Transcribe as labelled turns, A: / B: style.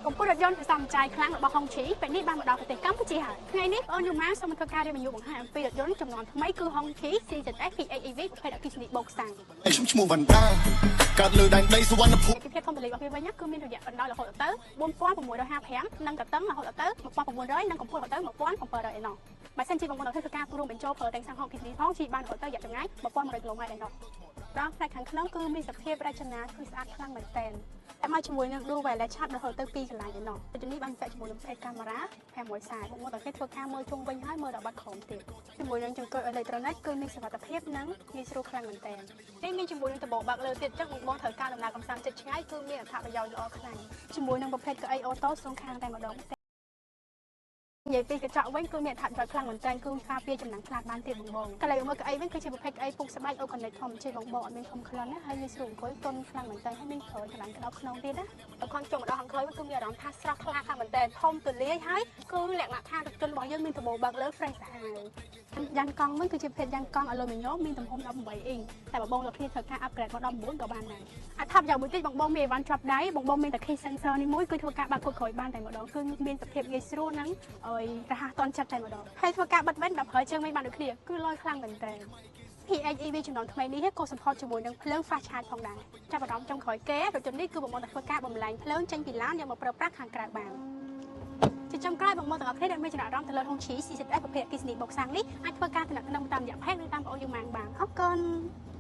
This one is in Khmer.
A: កំពុងរថយន្តសសំចាយខ្លាំងរបស់ហុងឈីពេលនេះបានមកដល់ប្រទេសកម្ពុជាហើយថ្ងៃនេះបងអូនយូម៉ាសូមធ្វើការរៀបបង្ហាញអំពីរថយន្តចំនួនថ្មីគឺហុងឈី CZS PHEV ប្រភេទអគ្គិសនីបូកសាំង
B: ខ្ញុំឈ្មោះវណ្ណដាកើតលើដែនដីសុវណ្ណភូមិ
A: ពីភាពធំទូលាយរបស់វាវិញគឺមានរយៈបណ្ដោយរហូតដល់ទៅ4655និងកតឹងរហូតដល់ទៅ1900និងកម្ពស់រហូតដល់ទៅ1700ឯណោះបើសិនជាបងប្អូនធ្វើការរួមបញ្ចូលប្រើទាំងសាំងហុងអគ្គិសនីផងជិះបានរហូតទៅរយៈចម្ងាយ1100គីឡូម៉ែត្រឯណោះដល់ផ្នែកខាងក្នុងគឺមានសភាពរចនាគឺស្អាតខ្លាំងមែនទែនតែមកជាមួយនឹង Dual Wireless Charge រហូតទៅ2កន្លែងឯណោះទីនេះបានពាក់ជាមួយនឹងប្រភេទកាមេរ៉ា540បងប្អូនតែគេធ្វើការមើលជុំវិញហើយមើលដល់បាត់ក្រោមទៀតជាមួយនឹងចង្កឹះអេឡិចត្រូនិកគឺមានសុវត្ថិភាពនិងងាយស្រួលខ្លាំងមែនទែននេះមានជាមួយនឹងដំបូលបើកលើទៀតចឹងបងប្អូនត្រូវការដំណើរកម្សាន្តជិតឆ្ងាយគឺមានអត្ថប្រយោជន៍ល្អខ្លាំងជាមួយនឹងប្រភេទកៅអីអូតូសងខាងតែម្ដងនិយាយពីកញ្ចក់វិញគឺមានអត្ថប្រយោជន៍ខ្លាំងមែនទែនគឺការពារចំណាំងខ្លាតបានទៀតបងបងកន្លែងមើលកៅអីវិញគឺជាប្រភេទកៅអីពុកស្បែកអូកានិកធម្មជាតិបងបងអត់មានធំក្លិនណាហើយងាយស្រួលអង្គុយទន់ខ្លាំងមែនទែនហើយមានក្រោយកន្លែងក្តោបខ្នងទៀតណាបើខំចុះមកដល់ខាងក្រោយវិញគឺមានអារម្មណ៍ថាស្រស់ថ្លាខ្លាំងមែនទែនធំទូលាយហើយគឺលក្ខណៈថារថយន្តរបស់យើងមានដំបូលបើកលើ fresh សាហាវយ៉ានកង់វិញគឺជាប្រភេទយ៉ានកង់អាលូមីញ៉ូមមានទំហំ18អ៊ីងតែបើបងលោកគ្នាត្រូវការ upgrade មក19ក៏បានដែរអត្ថប្រយោជន៍មួយទៀតបងបងមានអីវ៉ាន់ជាប់ដៃបងបងមានតែ key sensor នេះមួយគឺធ្វើការបើកកូដក្រោយបានតែម្ដងគឺមានសភាពងាយស្រួលនិងឲ្យរហ័សទាន់ចិត្តតែម្ដងហើយធ្វើការបិទវិញបែបប្រើជើងវិញបានដូចគ្នាគឺលយខ្លាំងមែនទែន PHEV ចំនួនថ្មីនេះក៏ support ជាមួយនឹងភ្លើង fast charge ផងដែរចាប់អារម្មណ៍ចុងក្រោយគេរថយន្តនេះគឺបងប្អូនតែធ្វើការបំលែងភ្លើងចេញពីឡានយកមកប្រើប្រាស់ខាងក្រៅបានជាចុងក្រោយបងប្អូនទាំងអស់គ្នាដែលមានចំណាប់អារម្មណ៍ទៅលើ Hongqi CZS ប្រភេទអគ្គិសនីបូកសាំងនេះអាចធ្វើការទំនាក់ទំនងតាមរយៈ page ឬតាមបងប្អូនយើងម៉ាងបានអរគុណ។